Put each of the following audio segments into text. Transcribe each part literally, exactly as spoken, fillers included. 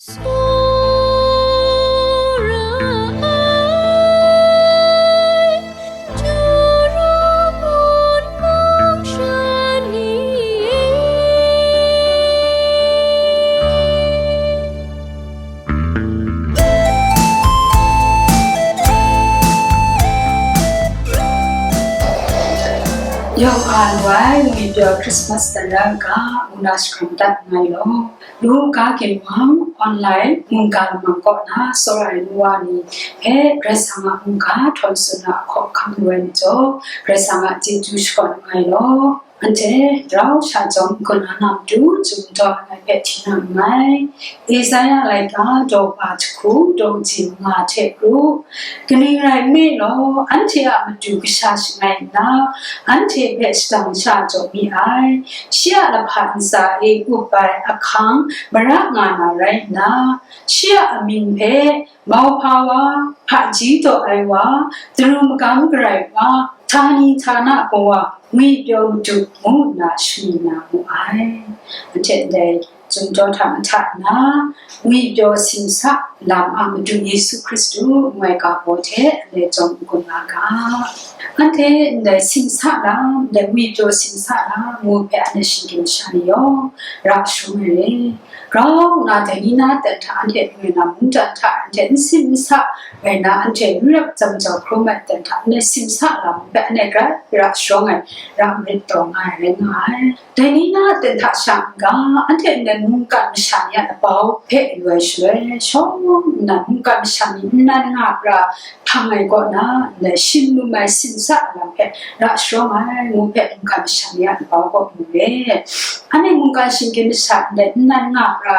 Tsawra ai, Turu mung mung sha ni e. Yawng a lu ai ngwi pyaw Christmas tara ga, ngu na shakram dat nngai law. Lu ga ginwang online mungga lamang kaw na tsawra ai nu wa ni hpe Karai Kasang a mungga htawn tsun na a hkawhkam lu ai majaw, Karai Kasang a chyeju shakawn nngai law. Anhte rau sha chyawm n-gun a na matu, Chyum daw ai hpe hti na nngai. Esaia laika daw kaba jahku, daw kaji manga hte kru. Kaning rai nme law, anhte a matu kasha shangai nna, anhte hpe shadang sha jaw mi ai. Shi a lahpa ntsa e up ai ahkang mara nga na rai nna, shi a amying hpe mauhpa wa, hpaji daw ai wa, daru magam garai wa, htani htana gaw wa, ngwi pyaw madu ngu nna shani na mu ai. Anhte ndai Chyum daw hta mahta nna, ngwi pyaw simsa lam a Madu Yesu Hkristu ngu ai ga baw hte ndai chyawm n-gun nga ga. Anhte ndai simsa lam, ndai ngwi pyaw simsa lam ngu hpe anhte shinggyim masha ni yawng ra sharawng ai re. Grau nna dai ni na ten hta anhte lu ai na mungdan hta anhte n sim n sa rai na, anhte n rap tsam jau hkrum ai ten hta anhte simsa lam hpe anhte grai ra sharawng ai, ra marit taw nga ai rai nga ai. Dai ni na ten hta sha n-ga, anhte ndai mungkan masha ni a labau hpe lu ai shaloi, shawng nna mungkan masha ni nnan nga pra hpang ai kaw na, ndai shim lum ai simsa lam hpe ra sharawng ai ngu hpe mungkan masha ni a labau kaw mu re. Anhte mungkan shinggyim masha ndai nnan nga pra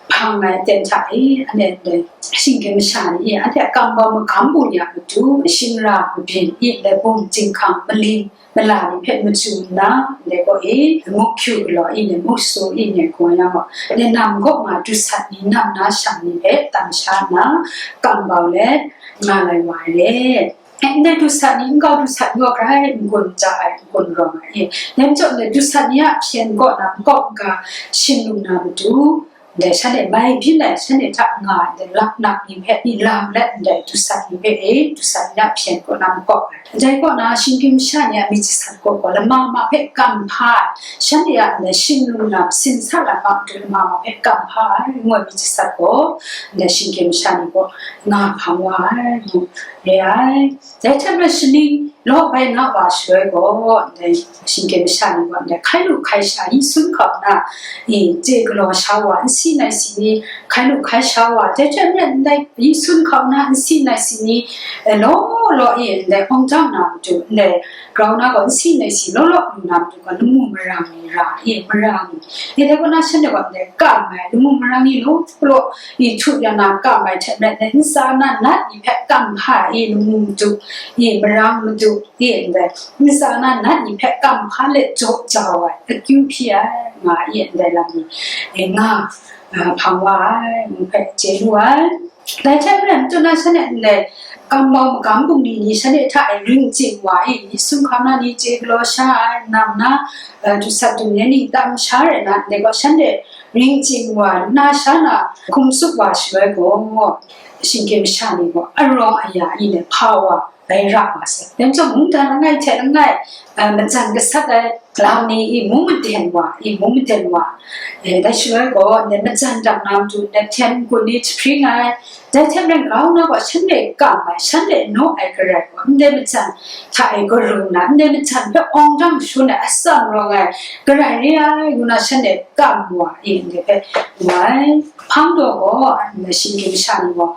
hpang ai ten hta e, anhte ndai shinggyim masha ni anhte a kam bau magam bungli a matu, shingra mabyin i, ndai bum, jinghkang, maling, mala ni hpe machyu nna, ndai kaw e, muk hkyu galaw i, ndai muk su i, ndai gaw yang gaw, ndai nam kaw nga dusat ni, nam na shang ni hpe tam sha nna, kam bau let nga lai wa ai re. Ndai dusat ni, nkau dusat ni gaw grai n-gun ja ai, n-gun rawng ai e. Dai majaw, ndai dusat ni a hpyen kaw na makawp n-ga shin lum na matu, ndai shanhte mai byin ai, shanhte hta nga ai, ndai laknak ni hpe ni lam let, ndai dusat ni hpe e, dusat ni a hpyen kaw na makawp ai. Dai kaw na, shinggyim masha ni a myit jasat kaw gaw, lama ma hpe kam hpa ai, shanhte a ndai shin lum na, simsa lam a matu lama ma hpe kam hpa ai, ngu ai myit jasat gaw, ndai shinggyim masha ni gaw nga hpang wa ai, ngu re ai. Dai hte maren shaning law bai nga wa shaloi gaw, ndai shinggyim masha ni gaw, ndai hkai lu hkai sha yi sun hkau nna, i, chye galaw sha wa, nsi nai si ni hkai lu hkai sha wa, dai hte maren ndai yi sun hkau nna, nsi nai si ni, e, law law e, ndai hpawng jang na matu, ndai grau na gaw, nsi nai si law law lu na matu gaw, lamu marang ni ra, e, marang ni. E, dai kaw na shanhte gaw, ndai kam ai, lamu marang ni law law, i, htu ya na kam ai hte maren, ndai ntsa na nat ni hpe kam hpa ai, lamu madu, i, marang madu, i, ndai ntsa na nat ni hpe kam hpa let jaw jau ai, akyu hpyi ai, nga ai, ndai lam ni, e, nga, a, hpang wa ai, ngu hpe chye lu ai. Dai hte maren, matu na shanhte ndai kam bau magam bungli ni shanhte hta e ring ching wa ai, yi sun hkau na ni chye galaw sha ai, nam na, e, dusat dum ni ning tam sha rai na, ndai gaw shanhte ring ching wa lu na sha na hkum tsup wa shaloi gaw, shinggyim masha ni gaw arawng aya i, ndai hpa wa rai ra wa sai. Dai majaw, mungdan langai hte langai, e, majan gasat ai lam ni i, mung maden wa i, mung maden wa, e, dai shaloi gaw, ndai majan dang na matu, ndai hpyen n-gun ni jahpring ai, dai hte maren grau na gaw, shanhte kam ai, shanhte naw ai garai gaw, ndai majan hta e garu nna, ndai majan hpe awng dang shun ai, atsam rawng ai garai re ai, ngu na shanhte kam wa i, ndai hpe mu ai. Hpang daw gaw, ndai shinggyim masha ni gaw,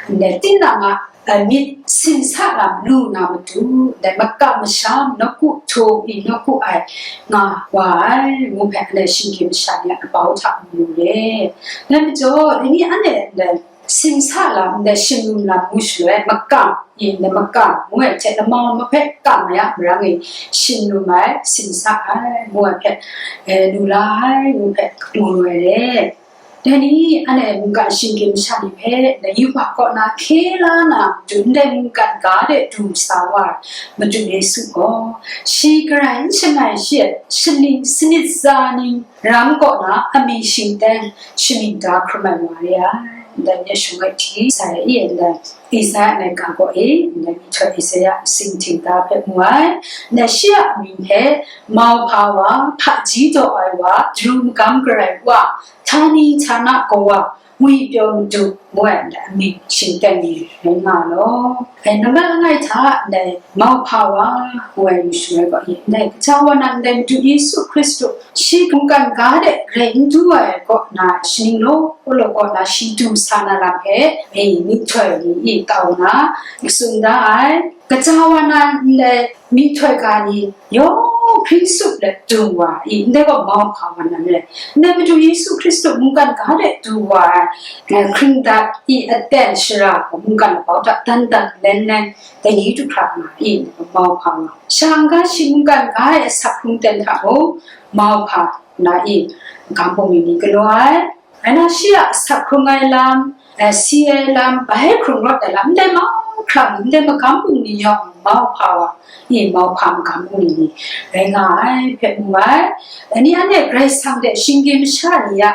ndai tinang a, a, myit simsa lam lu na matu, dai makam masham nawku htum i, nawku ai nga wa ai, ngu hpe anhte shinggyim masha ni a labau hta mu lu re. Dai majaw, dai ni anhte ndai simsa lam, ndai shin lum lam ngu shaloi, makam i, ndai makam ngu ai hte lama ma hpe kam ai a marang e, shin lum ai, simsa ai, ngu ai hpe, e, lu la ai, ngu hpe mu lu ai re. Dai ni anhte mungkan shinggyim masha ni hpe, dai yubak kaw na hkye la na matu ndai mungkan ga de du sa wa ai Madu Yesu gaw, shi garai n shangai shi, shaning sanit tsa ning ram kaw na amying shingteng shamying da hkrum ai wa re ai. Ndai myit shangai hti sa ai, ndai Isaya laika gaw e, ndai myihtoi Isaya singting da hpe mu ai. Ndai shi a amying hpe, Mauhpa wa, hpaji daw ai wa, daru magam garai wa, htani htana kawa, ngwipyaw madu, ngu ai ndai amying shingteng ni rai nga law. Ai nambat langai hta ndai mauhpa wa, ngu ai yu shu ai gaw, ndai kaja wa na ndai Madu Yesu Hkristu, shi mungkan ga de grai n du ai kaw na, shaning law law kaw na shi du sa na lam hpe, e, myihtoi ni i kau na, tsun da ai. Kaja wa na ndai myihtoi ga ni yawng hpring sup let du wa i, ndai gaw mauhpa wa nan re. Ndai Madu Yesu Hkristu mungkan ga de du wa ai, eh, hkringdat i aten shara gaw mungkan labau hta dan dan len len, dai ni du hkra nga i, ndai gaw mauhpa wa. Sha n-ga shi mungkan ga e asak hkrung ten hta mung, mauhpa na i, magam bungli ni galaw ai. Rai na, shi a asak hkrung ai lam, eh, si ai lam, bai hkrung rawt ai lam, ndai mahkra ni, ndai magam bungli ni yawng mauhpa wa, i mauhpa magam bungli ni rai nga ai hpe mu ai. Dai ni anhte Karai Kasang hte shinggyim masha ni a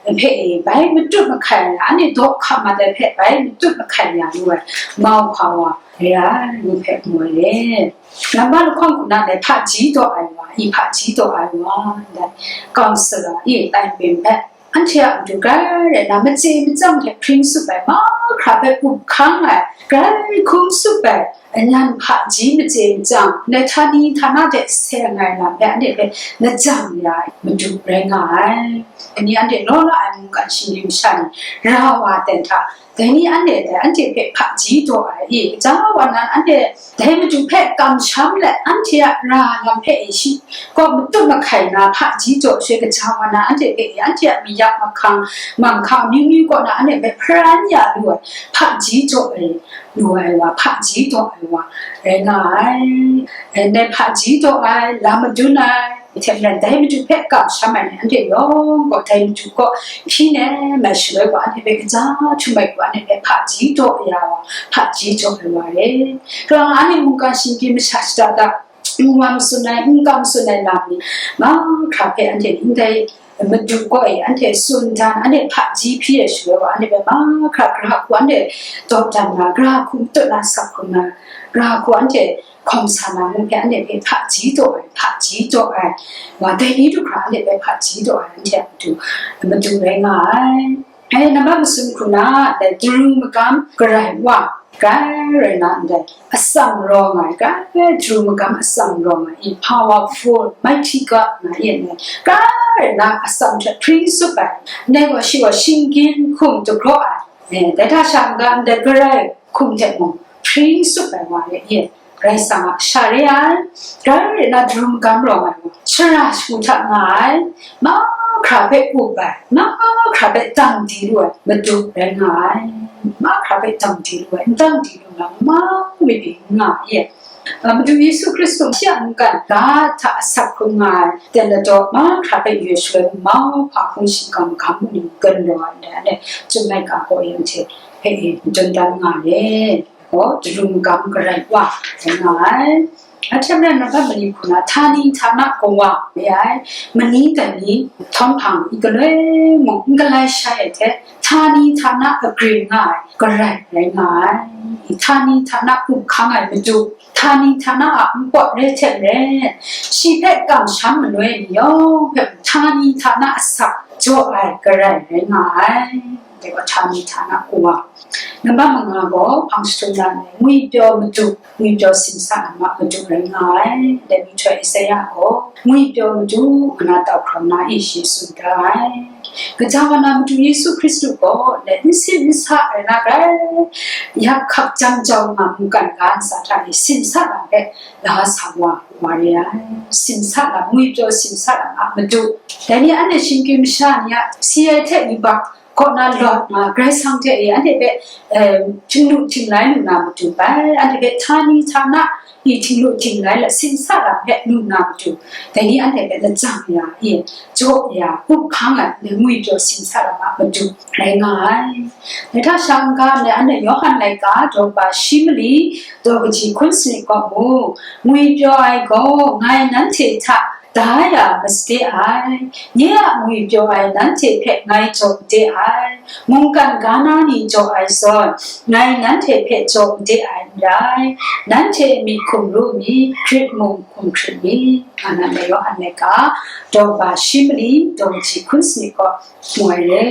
hpe e bai matut mahkai ai, anhte daw hkam mat ai hpe bai matut mahkai ya lu ai mauhpa wa rai ai, ngu hpe mu ai re. Nambat lahkawng hku na dai hpaji daw ai wa, i hpaji daw ai wa, ndai Counselor, i tai byin hpe, anhte a matu grai rai na, matse machyang hte hpring sup ai, mahkra hpe up hkang ai, grai hkum sup ai, anan hpaji matse machyang, ndai htani htana hte seng ai lam hpe anhte hpe lajang ya ai Madu rai nga ai. Dai ni anhte law la ai mungkan shinggyim masha ni ra wa ten hta, dai ni anhte dai anhte hpe hpaji daw ai i, kaja wa nan anhte dai Madu hpe kamsham let, anhte a ra lam hpe e shi kaw matut mahkai na hpaji jaw shaloi, kaja wa na anhte hpe e, anhte a mayak mahkang, manghkang amyu myu kaw na anhte hpe hparan ya lu ai, hpaji jaw ai, lu ai wa, hpaji daw ai wa rai nga ai. Ndai hpaji daw ai, lam madun ai, hte maren dai Madu hpe kamsham ai ni anhte yawng gaw, dai Madu kaw hpyi nem ai shaloi gaw, anhte hpe kaja htum ai gaw, anhte hpe hpaji daw ya wa, hpaji jaw ai wa re. Kalang anhte mungkan shinggyim masha shada da, n-wan matsun ai, n-kam matsun ai lam ni mahkra hpe anhte ni ndai Madu kaw e anhte tsun dan, anhte hpaji hpyi ai shaloi gaw, anhte hpe mahkra gara hku anhte dawdan na, gara hku matut na, sak hkrum na, gara hku anhte hkawm sa na ngu hpe anhte hpe hpaji daw ai, hpaji daw ai, wa dai ni du hkra anhte hpe hpaji daw ai, anhte a matu, matu rai nga ai. Ai, nambat masum hku na, dai daru magam garai wa, grai rai na ndai, atsam rawng ai, grai daru magam atsam rawng ai, i powerful, mighty God nga i ndai, grai rai na atsam hte hpring sup ai, ndai gaw shi gaw shinggyim hkum dagraw ai, eh, dai hta sha n-ga ndai garai hkum hte mung hpring sup ai wa rai i, Karai Kasang a kasha re ai, grai rai na daru magam rawng ai wa, shara shagu hta nga ai, mahkra hpe up ai, mahkra hpe dang di lu ai, Madu rai nga ai, mahkra hpe dang di lu ai, n dang di lu na, mahkra myit pyi nga ai. A, Madu Yesu Hkristu shi a mungkan ga hta asak hkrum nga ai, ten ladaw mahkra hpe yu ai shaloi, mauhpa hpung shingkang magam bungli ni galaw ai, ndai, ndai, Chyum laika gaw yawng hte hpe e madun dan nga ai. Gaw, daru magam garai wa rai nga ai. Ahte maren nambat mali hku na, htani htana kawa re ai, mani dai ni htawm hpang i galoi mung n galai shai ai hte, htani htana agrin nga ai, garai rai nga ai. Htani htana up hkang ai Madu, htani htana a npawt re hte maren, shi hpe kamsham maloi ni yawng hpe htani htana asak jaw ai, garai rai nga ai. Dai gaw htani htana kawa. Nambat manga gaw hpang jahtum na ai, ngwipyaw madu, ngwipyaw simsa ai ma madu rai nga ai. Dai myihtoi Isaya gaw, ngwipyaw madu, ngu na tau hkrawng na e shi tsun da ai. Kaja wa na Madu Yesu Hkristu gaw, dai n sin n sa ai na grai, yak hkap jang jau nga mungkan ga ntsa hta e simsa lam hpe la sa wa, wa re ai. Simsa lam, ngwipyaw simsa lam a madu. Dai ni anhte shinggyim masha ni a si ai hte yubak kaw na lawt nga, Karai Kasang hte e anhte hpe, eh, htinglu htinglai lu na matu bai, anhte hpe htani htana i htinglu htinglai la, simsa lam hpe lu na matu, dai ni anhte hpe lajang ya i, jaw ya, up hkang ai, ngwipyaw simsa lam a matu rai nga ai. Dai hta sha n-ga ndai anhte Yawhan laika daw kaba shi mali, daw kaji hkun sanit kaw mu, ngwipyaw ai gaw ngai nanhte hta da ya masade ai, nye a ngwipyaw ai nanhte hpe ngai jaw made ai, mungkan ga na ni jaw ai zawn, ngai nanhte hpe jaw made ai n rai, nanhte myit hkum ru mi, hkrit mung hkum hkrit mi, nga na ndai Yawhan laika daw kaba shi mali, daw kaji hkun sanit kaw mu ai re.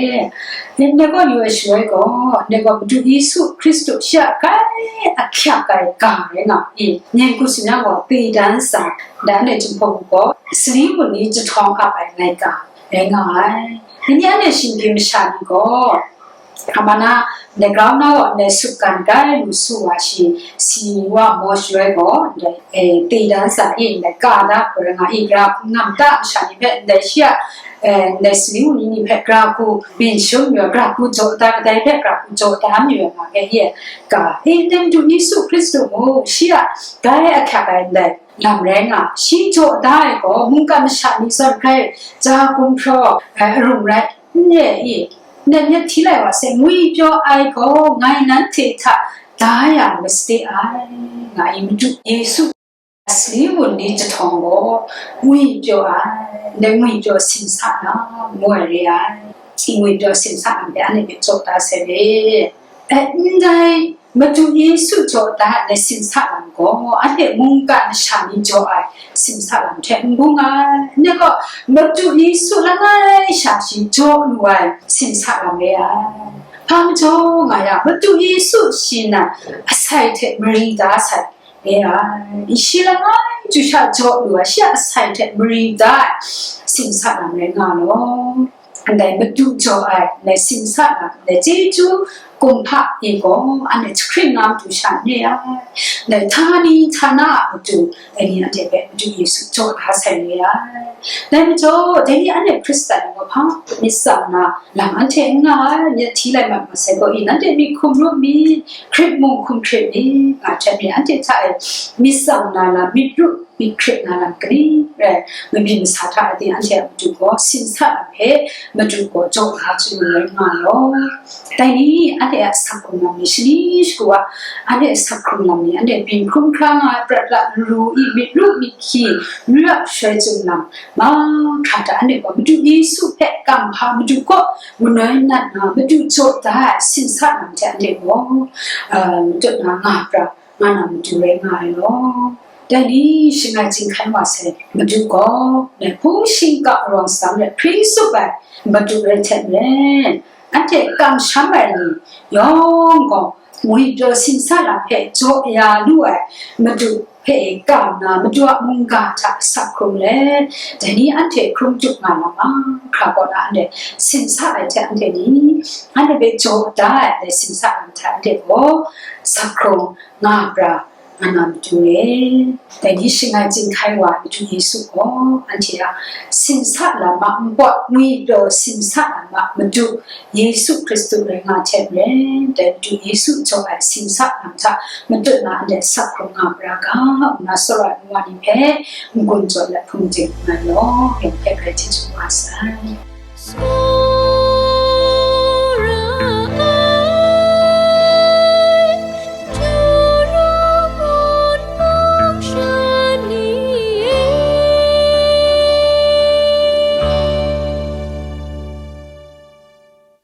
Ndai kaw yu ai shaloi gaw, ndai gaw Madu Yesu Hkristu shi a grai ahkyak ai ga rai nga i, ning ku tsun yang gaw, Tei Dan Sa, dan e Jinghpaw gaw, sali wunli jahtawng ap ai laika rai nga ai. Dai ni anhte shinggyim masha ni gaw, Amana, ndai grau na gaw, ndai sutgan grai lu su wa shi, si wa maw shaloi gaw, ndai, eh, Tei Dan Sa e, ndai ka da hkoi rai nga i, gara hku ngam ta masha ni hpe, ndai shi a, eh, ndai sali wunli ni hpe gara hku byin shum yu ai, gara hku jaw da, kadai hpe gara hku jaw da mayu ai nga hpe ye, ka, e, ndai Madu Yesu Hkristu mung, shi a grai ahkyak ai ndai lam rai nga, shi jaw da ai gaw, mungkan masha ni zawn grai ja gumhpraw ai arum rai n re i? Ndai myit hti lai wa sai, ngwipyaw ai gaw ngai nanhte hta da ya masade ai, nga i, Madu Yesu sali wunli jahtawng gaw ngwipyaw ai, ndai ngwipyaw simsa na ngu ai re ai. Ngwipyaw simsa na hpe anhte hpe jaw da sai re. E, ndai Madu Yesu jaw da ai simsa lam gaw, anhte mungkan masha ni jaw ai simsa lam hte n bung ai. Ndai gaw, Madu Yesu langai sha shi jaw lu ai simsa lam re ai. Hpa majaw nga yang, Madu Yesu shi nan asai hte mari da sai re ai. Shi langai chyu sha jaw lu ai, shi a asai hte mari da ai simsa lam rai nga law. Ndai Madu jaw ai, ndai simsa lam, ndai chyeju kumhpa e gaw, anhte jahkring nga matu sha n re ai. Ndai htani htana a matu, dai ni anhte hpe Madu Yesu jaw da sai re ai. Dai majaw, dai ni anhte Hkristan ni gaw hpa myit tsang na lam anhte n nga ai, myit hti lai mat masai gaw i, nanhte myit hkum ru mi, hkrit mung hkum hkrit mi, nga hte mi, anhte hta e myit tsang na lam, myit ru myit hkrit na lam kaning rai, mabyin masa hta e anhte a matu gaw simsa lam hpe Madu gaw jaw la chyu lu ai nga law. Dai ni anhte a asak hkrung lam ni shani shagu a, anhte a asak hkrung lam ni anhte byin hkrum hkra nga ai prat la laru i, myit ru myit hkyi, myit ap shaloi chyum lam mahkra hta anhte gaw Madu Yesu hpe kam hpa, Madu kaw manoi nat nga, Madu jaw da ai simsa lam hte anhte gaw, uh, matut na nga pra nga na matu rai nga ai law. Dai ni shangai chyinghkai wa sai, Madu gaw, dai hpung shingkang arawng sam let hpring tsup ai Madu rai hte maren, anhte kamsham ai ni yawng gaw, ngwipyaw simsa lam hpe jaw ya lu ai Madu hpe kam na, Madu a mungga hta asak hkrung let, dai ni anhte hkrum tup nga na mahkra kaw na, anhte simsa ai hte anhte ni, anhte hpe jaw da ai, dai simsa lam hta anhte gaw asak hkrung nga pra nga na matu e. Dai ni shangai chyinghkai wa Madu Yesu gaw anhte a simsa lam a npawt, ngwipyaw simsa lam a Madu Yesu Hkristu rai nga hte maren, dai Madu Yesu jaw ai simsa lam hta matut na anhte asak hkrung nga pra ga, ngu na tsawra ai nu wa ni hpe n-gun jaw let hpung ting n ai law, yawng hpe grai chyeju wa sai.